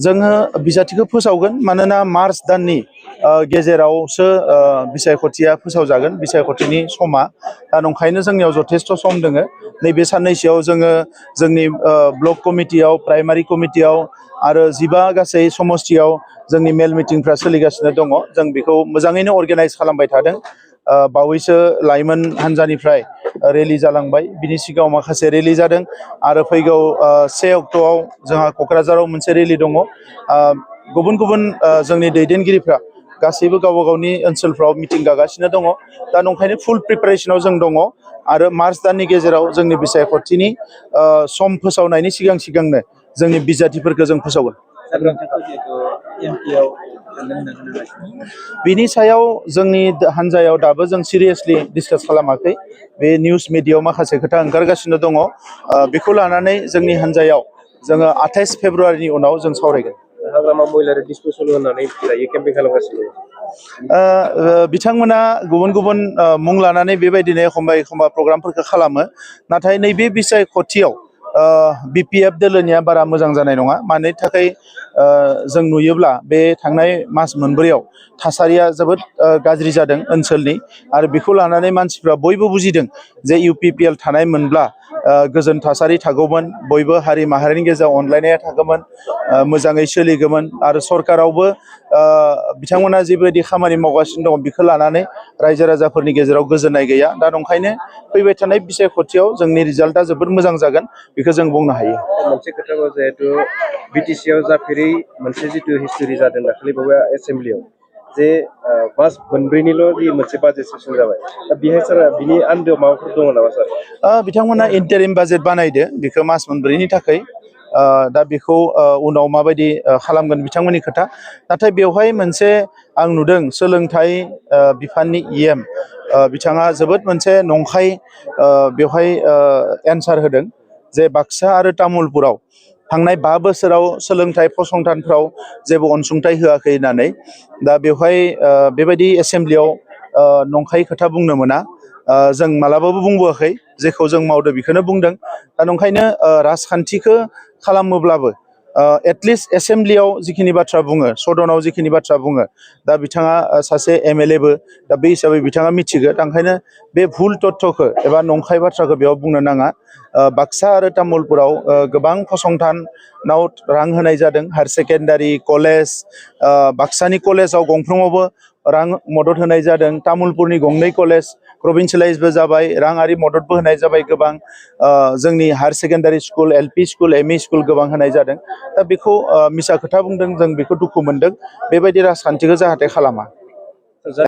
जोङो बिजाथिखौ फोसावगोन मानोना मार्च दाननि गेजेरावसो बिसायख'थिया फोसावजागोन बिसायख'थिनि समा दा नंखायनो जोंनियाव जथेस्थ' सम दोङो नैबे साननैसोआव जोङो जोंनि ब्लक कमिटियाव प्राइमारि कमिटियाव आरो 12 गासै समस्थियाव जोंनि मेल मिटिंफ्रा सोलिगासिनो दङ जों बेखौ मोजाङैनो अर्गानाइज खालामबाय थादों बावैसो लाइमोन हान्जानिफ्राय रेलि जालांबाय बिनि सिगाङाव माखासे रेलि जादों आरो फैगौ 1 अक्ट'आव जोंहा क'क्राझाराव मोनसे रेलि दङ गुबुन गुबुन जोंनि दैदेनगिरिफ्रा गासैबो गावबा गावनि ओनसोलफ्राव मिटिं गागासिनो दङ दा नंखायनो फुल प्रिपारेसनाव जों दङ आरो मार्च दाननि गेजेराव जोंनि बिसायख'थिनि सम फोसावनायनि सिगांनो जोंनि बिजाथिफोरखौ जों फोसावगोन बिनि सायाव जोंनि हान्जायाव दाबो जों सिरियासलि डिसकास खालामाखै बे निउस मिडियायाव माखासे खोथा ओंखारगासिनो दङ बेखौ लानानै जोंनि हान्जायाव जोङो 28 फेब्रुआरिनि उनाव जों सावरायगोन हाग्रामा महिलारि डिसप'सल होननानै दायो केम्पेइन खालामगासिनो बिथांमोना गुबुन गुबुन मुं लानानै बेबायदिनो एखमबा प्रग्रामफोरखौ खालामो नाथाय नैबे बिसायख'थियाव बिपिएफ दोलोनिया बारा मोजां जानाय नङा मानि थाखाय जों नुयोब्ला बे थांनाय मास मोनब्रैयाव थासारिया जोबोद गाज्रि जादों ओनसोलनि आरो बेखौ लानानै मानसिफ्रा बयबो बुजिदों जे इउपिपिएल थानाय मोनब्ला गोजोन थासारि थागौमोन बयबो हारि माहारिनि गेजेराव अनलायनाया थागौमोन मोजाङै सोलिगौमोन आरो सरकारावबो बिथांमोना जेबायदि खामानि मावगासिनो दङ बेखौ लानानै रायजो राजाफोरनि गेजेराव गोजोननाय गैया दा नंखायनो फैबाय थानाय बिसायख'थियाव जोंनि रिजाल्टआ जोबोद मोजां जागोन बेखौ जों बुंनो हायो मोनसे खोथाखौ जिहेतु बिटिसिआव जाफेरै मोनसे जितु हिस्टरि जादों दाखालि बावै एसेम्ब्लियाव जे मास मोनब्रैनिल' जि मोनसे बाजेट सेसन जाबाय दा बेहाय सार बिनि आन्दोआव माबाफोर दङ नामा सार बिथांमोना इन्टारिम बाजेट बानायदो बेखौ मास मोनब्रैनि थाखाय दा बेखौ उनाव माबायदि खालामगोन बिथांमोननि खोथा नाथाय बेवहाय मोनसे आं नुदों सोलोंथाइ बिफाननि इएम बिथाङा जोबोद मोनसे नंखाय बेवहाय एन्सार होदों जे बाक्सा आरो तामुलपुराव थांनाय 5 बोसोराव सोलोंथाइ फसंथानफ्राव जेबो अनसुंथाइ होआखै होननानै दा बेवहाय बेबायदि एसेम्ब्लियाव नंखाय खोथा बुंनो मोना जों मालाबाबो बुंबोआखै जेखौ जों मावदो बेखौनो बुंदों दा नंखायनो राजखान्थिखौ खालामोब्लाबो एटलिस्ट एसेम्ब्लियाव जिखिनि बाथ्रा बुङो सदनाव जिखिनि बाथ्रा बुङो दा बिथाङा सासे एमएलएबो दा बे हिसाबै बिथाङा मिथिगौ ओंखायनो बे भुल तथ्यखौ एबा नंखाय बाथ्राखौ बेयाव बुंनो नाङा बाक्सा आरो तामुलपुराव गोबां फसंथानाव रां होनाय जादों हायार सेकेन्डारि कलेज बाक्सानि कलेजाव गंफ्रोमावबो रां मदद होनाय जादों तामुलपुरनि गंनै कलेज प्रभिन्सियेलाइजबो जाबाय राङारि मददबो होनाय जाबाय गोबां जोंनि हायार secondary school LP school ME school गोबां होनाय जादों दा बेखौ मिसा खोथा बुंदों जों बेखौ दुखु मोनदों बेबायदि राजखान्थिखौ जाहाथे खालामा